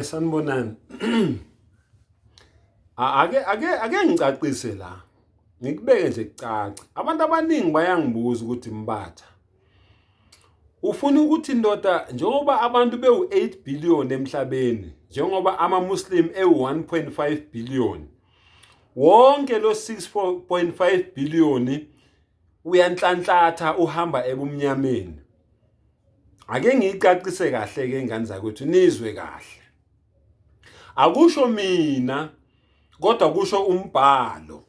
Sanibonani. Ake ngicacise la. Ngikubeke nje kucace. Abantu abaningi bayangibuza ukuthi Mbatha, ufuna ukuthi ndoda, njengoba abantu bewu-8 billion emhlabeni, njengoba ama-Muslim ewu-1.5 billion, wonke lo 6.5 billion uyanhlanhlatha, uhamba ebumnyameni. Ake ngiyicacise kahle ke, ngane zakwethu, nizwe kahle. Akusho mina, kodwa kusho umbhalo.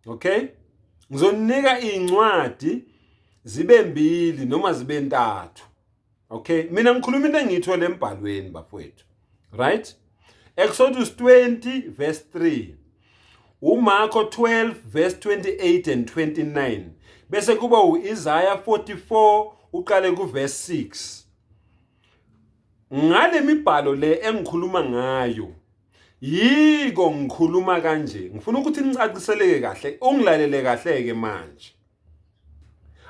Okay, ngizonika incwadi zibe mbili noma zibe ntathu. Okay, mina ngikhuluma into engiyithole embhalweni, bafowethu. Right, Exodus 20 verse 3, uMarko 12 verse 28 and 29, bese kuba uIsaiah 44, uqale ku verse 6. Ngale mibhalo le engikhuluma ngayo, yiko ngikhuluma kanje, ngifuna ukuthi nicaciseleke kahle, ungilalele kahle ke manje.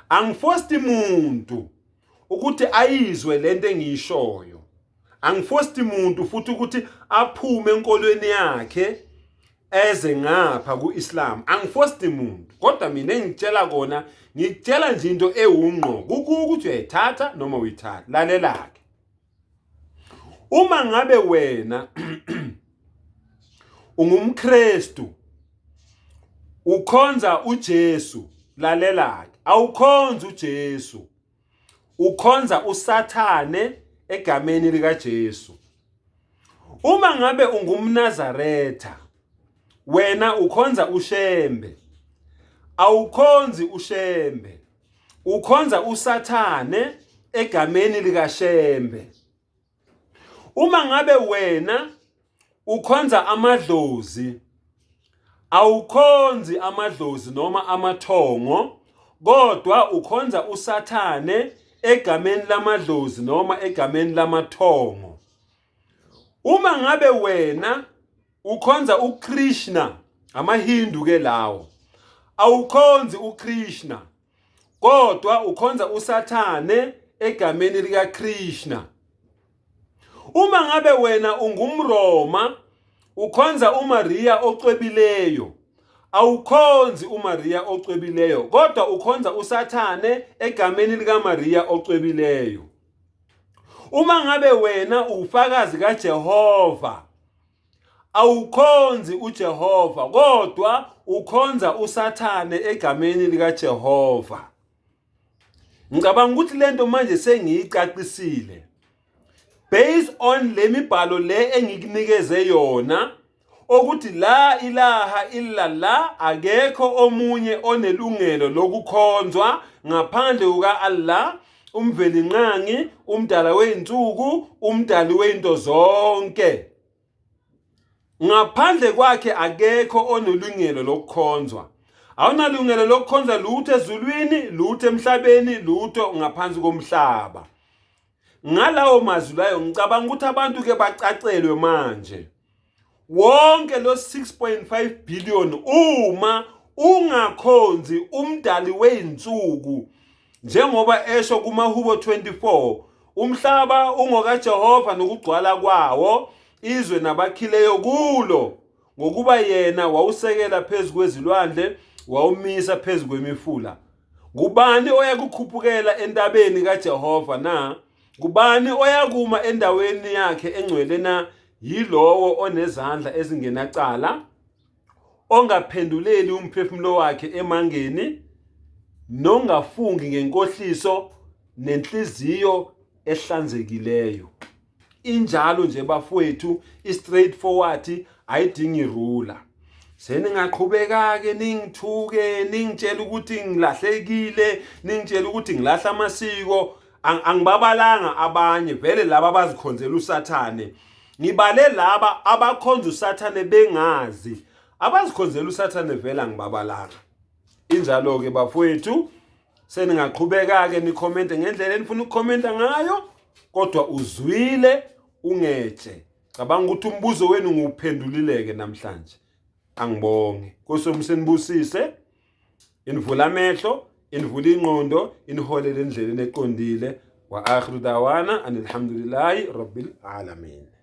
Angifosti muntu ukuthi ayizwe lento engiyishoyo, angifosti muntu futhi ukuthi aphume enkolweni yakhe eze ngapha ku-Islam, angifosti muntu. Kodwa mina engitshela kona, ngikutshela nje into ewungqo, kukuthi uyayithatha noma uyithatha. Lalela-ke, uma ngabe wena ungumKristu, ukhonza uJesu, lalela-ke, awukhonzi uJesu, ukhonza uSathane egameni likaJesu. Uma ngabe ungumNazaretha, wena ukhonza uShembe, awukhonzi uShembe, ukhonza uSathane egameni likaShembe. Uma ngabe wena ukhonza amadlozi, awukhonzi amadlozi noma amathongo, kodwa ukhonza uSathane egameni lamadlozi noma egameni lamathongo. Uma ngabe wena ukhonza uKrishna, amaHindu ke lawo, awukhonzi uKrishna, kodwa ukhonza uSathane egameni likaKrishna. Uma ngabe wena ungumRoma, ukhonza uMaria ocwebileyo, awukhonzi uMaria ocwebileyo, kodwa ukhonza uSathane egameni likaMaria ocwebileyo. Uma ngabe wena ufakazi kaJehova, awukhonzi uJehova, kodwa ukhonza uSathane egameni likaJehova. Ngicabanga ukuthi lento manje sengiyicacisile based on le mibhalo le engikunikeze yona, okuthi la ilaha illa la, akekho omunye onelungelo lokukhonzwa ngaphandle kuka-Allah, uMvelinqangi, umdala wey'nsuku, umdali wey'nto zonke. Ngaphandle kwakhe akekho onelungelo lokukhonzwa. Awunalungelo lokukhonza lutho ezulwini, lutho emhlabeni, lutho ngaphansi komhlaba. Ngalawo mazwi layo, ngicabanga ukuthi abantu ke bacacelwe manje. Wonke lo 6.5 billion, uma ungakhonzi umdali wey'nsuku, njengoba esho kumaHubo 24, "Umhlaba ungokaJehova nokugcwala kwawo, izwe nabakhileyo kulo, ngokuba yena wawusekela phezu kwezilwandle, wawumisa phezu kwemifula. Ngubani oyakukhuphukela entabeni kaJehova na? Kubani oyakuma endaweni yakhe engcwele na? Yilowo onezandla ezingenacala, ongaphenduleli umphefumulo wakhe emangeni, nongafungi ngenkohliso, nenhliziyo ehlanzekileyo." Injalo nje, bafowethu, i-straight forward, ayidingi ruler. Seningaqhubeka-ke ningithuke, ningitshela ukuthi ngilahlekile, ningitshela ukuthi ngilahla amasiko. Angibabalanga abanye vele laba abazikhonzela uSathane, ngibale laba abakhonza uSathane bengazi. Abazikhonzela uSathane vele angibabalanga. Injalo-ke, bafowethu, seningaqhubeka-ke nikhomente ngendlela enifuna ukukhomenta ngayo, kodwa uzwile ungetshe. Cabanga ukuthi umbuzo wenu ngiwuphendulile-ke namhlanje. Angibonge, Nkosi senibusise, inivula amehlo, inivula ingqondo, iniholele endleleni eqondile. Wa akhiru dawana anilhamdulillahi rabbil alamin.